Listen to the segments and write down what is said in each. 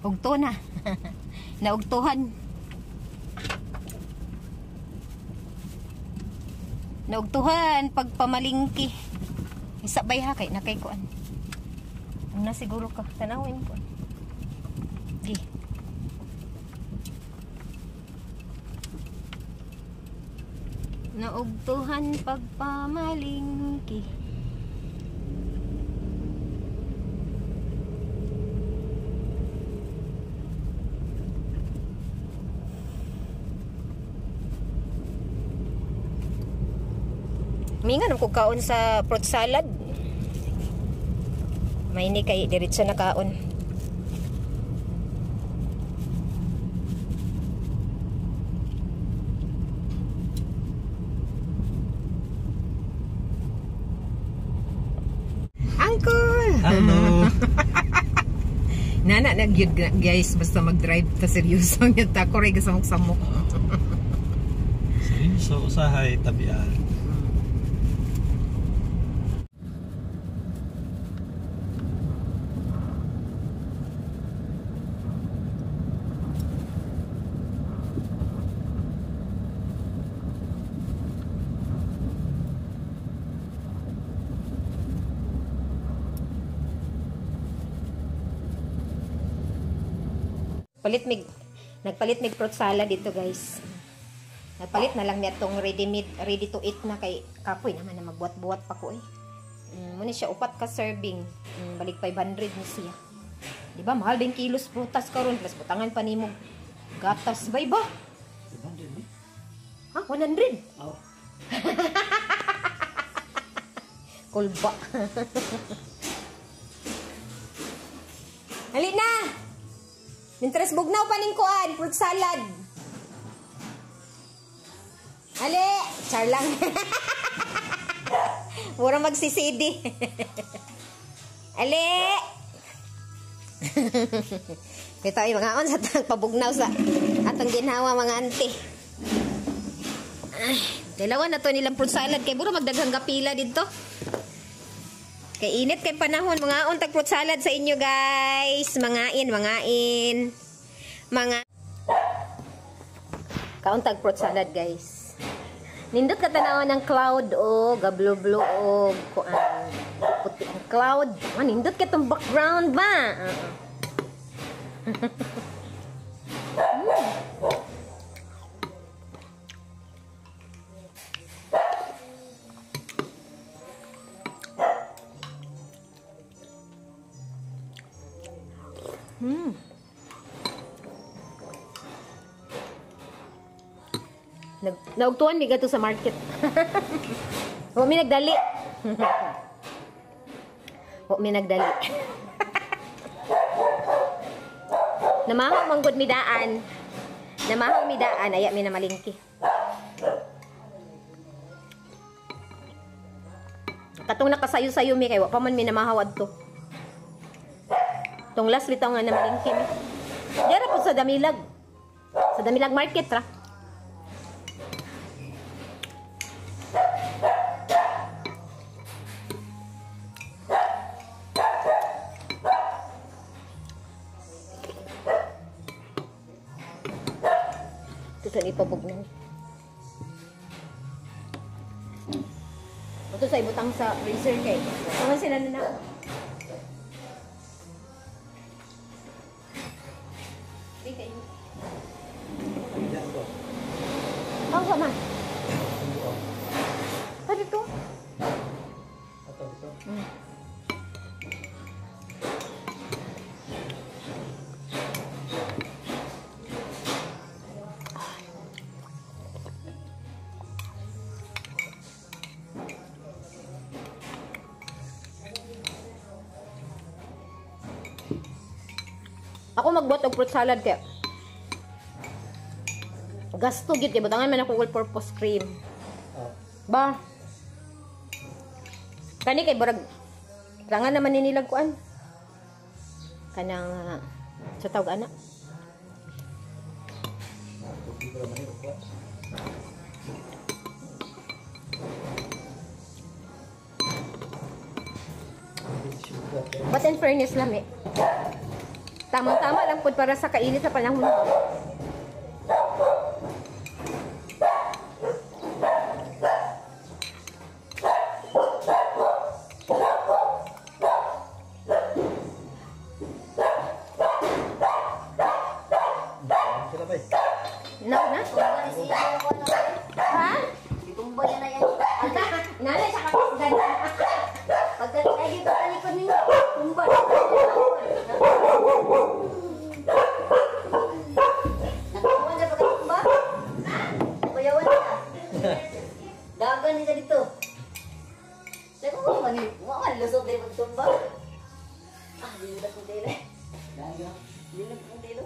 Ugto na. Naugtuhan. Naugtuhan pagpamalingki. Isa bay ha kay nakay kuan. Una siguro ka tanawin ko. Gi. Naugtuhan pagpamalingki. Mingan ko kaon sa fruit salad. May ni kay diretso na kaon. Uncle. Hello. Nana na gyud guys, basta mag-drive ta seryoso gyud ta ko ray gasamok-samok. Seryoso usahay tabian. Nagpalit mig fruit salad dito guys. Nagpalit na lang niya tong ready made, ready to eat na kay kapoy naman na magbuhat-buhat pa ko eh. Muna siya upat ka serving. Balik 500 ni siya. Di ba mahal din kilos prutas karon plus butangan pa nimo gatas bay ba? 500 ni? Ha, 100? Oh. Kulba. Hali na. Mintres bugnaw pa ning kuan, fruit salad. Ale, char lang. Mura magsisidi. Ale. Ito ay mga on sa tang pabugnaw sa atong ginhawa mga ante. Ay, dalawa na to nilang fruit salad kay buro magdaghang gapila didto. Kay init kay panahon, mga on tag fruit salad sa inyo guys. Mangain, mangain. Mga kaon tag fruit salad guys. Nindot ka tan-awan ng cloud o gablo-blo o kuan. Puti ang cloud. Ah, nindot kay tong background ba? Naugtuan mi gadto sa market. Wa mi nagdali. Wa mi nagdali. Namahaw man gud mi daan. Namahaw mi daan aya mi namalingki. Katong nakasayo-sayo mi kay wa pa man mi namahaw adto. Tong last bitaw nga namalingki mi. Dira po sa Damilag. Sa Damilag Market ra. Ito sa ipabugnaw. Ito sa ibutang sa freezer kay. Tama sila na na. Tama sama. Pwede to. Ako magbuhat og fruit salad kay gasto gyud kay butangan man ako all purpose cream. Ba. Kani kay burag tangan naman ni nilag kuan. Kanang sa tawag ana. But in fairness lami. Tamang-tama lang pud para sa kainit sa panahon. Sila ba eh? Na na? Ha? Itumba niya na yan. Nanay sa kakisdan. Pagka lagi pa talikod ninyo, tumba. Nakakuha na pagkatumba? Kuyawan niya. Dagan niya dito. Sabi ko, man, wa man lusot din pagtumba. Ah, di na kong dilo. Di na kong dilo.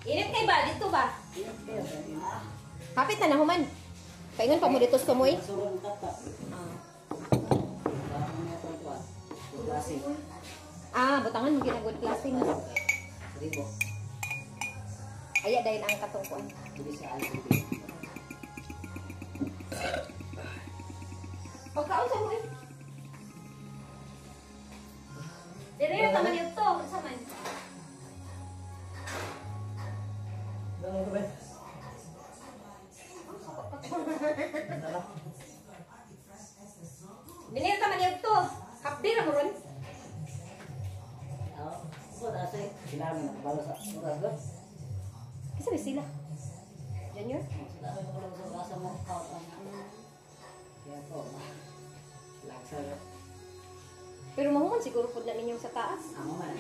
Init kay ba dito ba? Init kayo. Hapit na na human. Paingon pa mo dito sa tumoy. Surong tata. Ah, butangan mo ginagod klase nga. Ribo. Aya dahil ang katungkuan. Dili sa alin. Pagkaon sa mo eh. Dire ra taman yun to, unsa man? Ano ba eh? Dili ra taman yun to. Hapdi ra mo ron. Sila mo nakabalo sa oras ba? Kisa ba sila? Junior? Sila mo nakabalo sa oras mo. Kaya ko, laksa na. Pero mahuman siguro pud na ninyong sa taas. Amo man.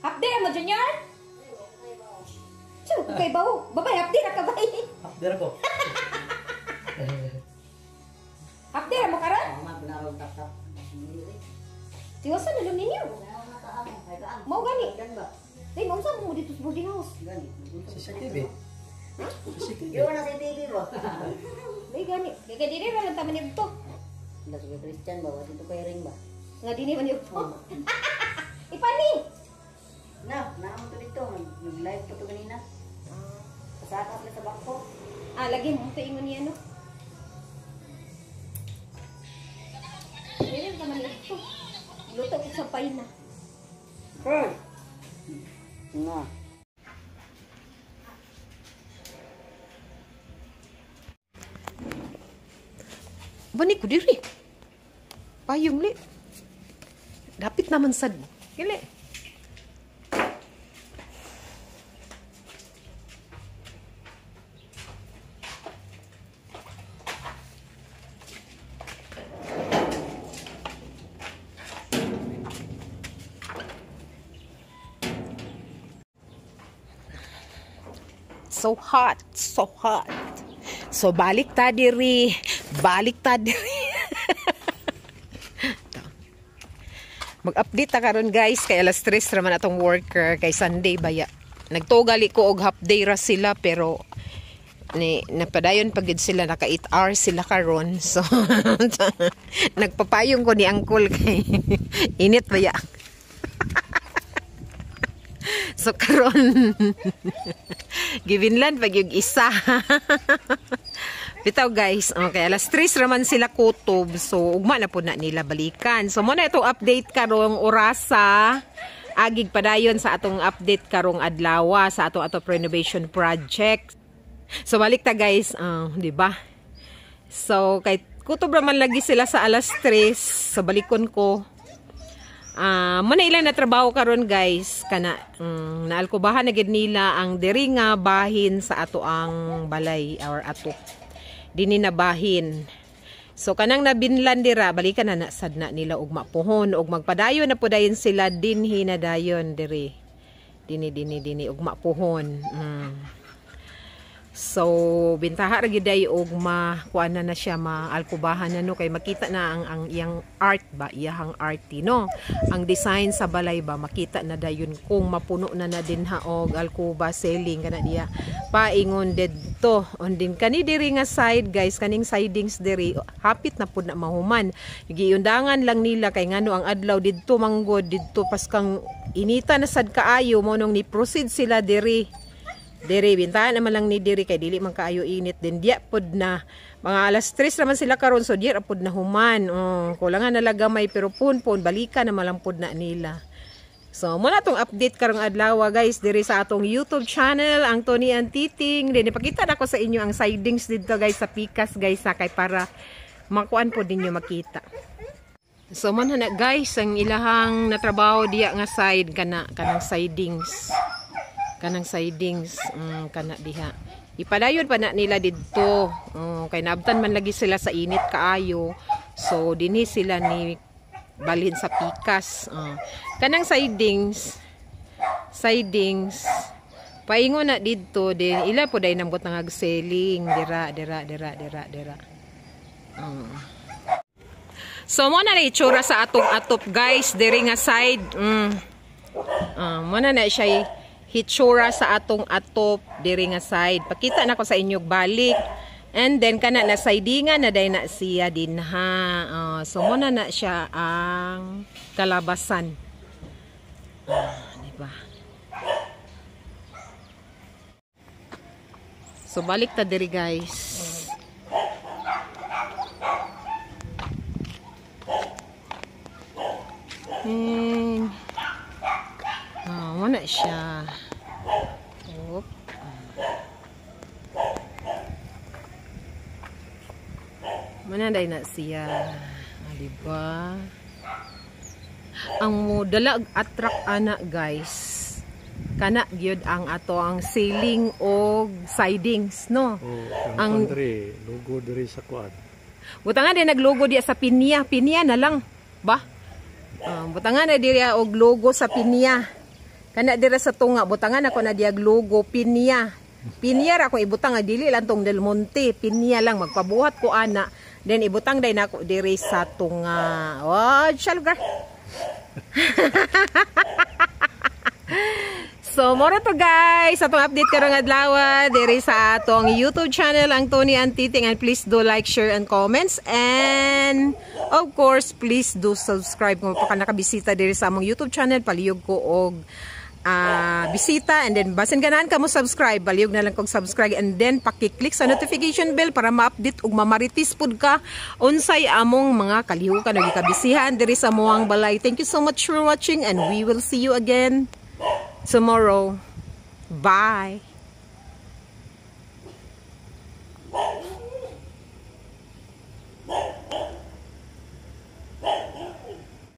Hapdi ra mo, Junior? Chu, kay bawo. Babay, hapdi ra ka bay. Dira ko. Hapdi ra mo karon. Amo man pinarog tap-tap. Tiwasan na lang ninyo. Mao gani. Dan ba? Day, maunsa mo dito sa boarding house. Gani. CCTV. CCTV. Yo na sa TV ba? Day gani. Kay dili ra lang taman dito. Wala sa Christian ba? Dito kay ring ba? Nga dili man yun. Ipani. Na, naamo to dito. Nag-live pa to ganina. Pasaka sila sa bangko. Ah, lagi mo ito ingon niya, no? Dili ra taman dito. Luto ko sa pay na. Nga. Bani ko diri. Payong li. Dapit naman sad. Gili. So hot, so hot. So balik ta diri, balik ta diri. Mag-update ta karon guys kay alas 3 ra man atong worker kay Sunday baya. Nagtugali ko og half day ra sila pero ni napadayon pag gid sila naka 8 hours sila karon. So nagpapayong ko ni uncle kay init baya. So karon gibinlan pag yung isa. Bitaw guys, okay, alas 3 raman sila kutob. So ugma na po na nila balikan. So muna itong update karong orasa. Agig padayon sa atong update karong adlawa sa atong ato renovation project. So balik ta guys, di ba? So kay kutob raman lagi sila sa alas 3. So balikon ko. Muna ilang na trabaho karon guys kana naalkubahan na gid nila ang diri nga bahin sa ato ang balay or ato dinhi na bahin. So kanang nabinlan dira balikan na na sad na nila og mapuhon og magpadayon na pudayon sila dinhi na dayon diri dinhi dinhi dinhi og mapuhon. So bintaha ra gyud day og makuan na na siya, maalkubahan na no kay makita na ang iyang art ba, iyahang art no. Ang design sa balay ba makita na dayon kung mapuno na na dinha og alkuba ceiling kana diya paingon didto. On din kani diri nga side guys, kaning sidings diri hapit na pud na mahuman. Giundangan lang nila kay ngano ang adlaw didto manggod didto paskang inita na sad kaayo mo nung ni proceed sila diri. Diri bintahan naman lang ni diri kay dili man kaayo init din diya pod na mga alas 3 naman sila karon so diya pod na human. Oh, kulangan na lang gamay pero pun-pun balikan na malang pod na nila. So, mao na tong update karong adlaw, guys, diri sa atong YouTube channel, ang Tony and Titing. Then ipakita na ko sa inyo ang sidings dito, guys, sa pikas, guys, sa kay para makuan po ninyo makita. So man na, guys, ang ilahang natrabaho diya nga side kana kanang sidings. Kanang sidings kana diha. Ipadayon pa na nila didto. Kay naabtan man lagi sila sa init kaayo. So dinhi sila ni balhin sa pikas. Kanang sidings sidings paingon na didto din ila po day namgot nang selling dira dira dira dira dira. So mo na na itsura sa atong atop, guys, diri nga side. Mo na siya hitsura sa atong atop diri nga side. Pakita na ko sa inyo balik. And then kana na sidingan na day na siya dinha. So mo na siya ang kalabasan. Di ba? So balik ta diri, guys. And, wala siya. Oop. Mananday na siya. Diba? Ang mo dala attract ana, guys. Kana gyud ang ato ang ceiling og sidings, no? Oh, ang diri logo diri sa kuan. Butangan din naglogo diya sa pinya, pinya na lang ba? Butangan na diri og logo sa pinya. Kana dira sa tunga, butangan ako na diya logo pinya. Pinya ra ako ibutang, dili lang tong Del Monte, pinya lang magpabuhat ko ana. Then ibutang day nako diri sa tunga. Oh, siya lugar. So, mora to, guys. Atong update karong adlaw diri sa atong YouTube channel, ang Tony and Titing, and please do like, share and comments, and of course, please do subscribe kung pa ka nakabisita diri sa among YouTube channel. Palihog ko og bisita, and then basin ganahan ka mo subscribe, palihog na lang kog subscribe and then paki-click sa notification bell para ma-update ug mamaritis pud ka unsay among mga kalihukan ug gikabisihan diri sa among balay. Thank you so much for watching and we will see you again tomorrow. Bye.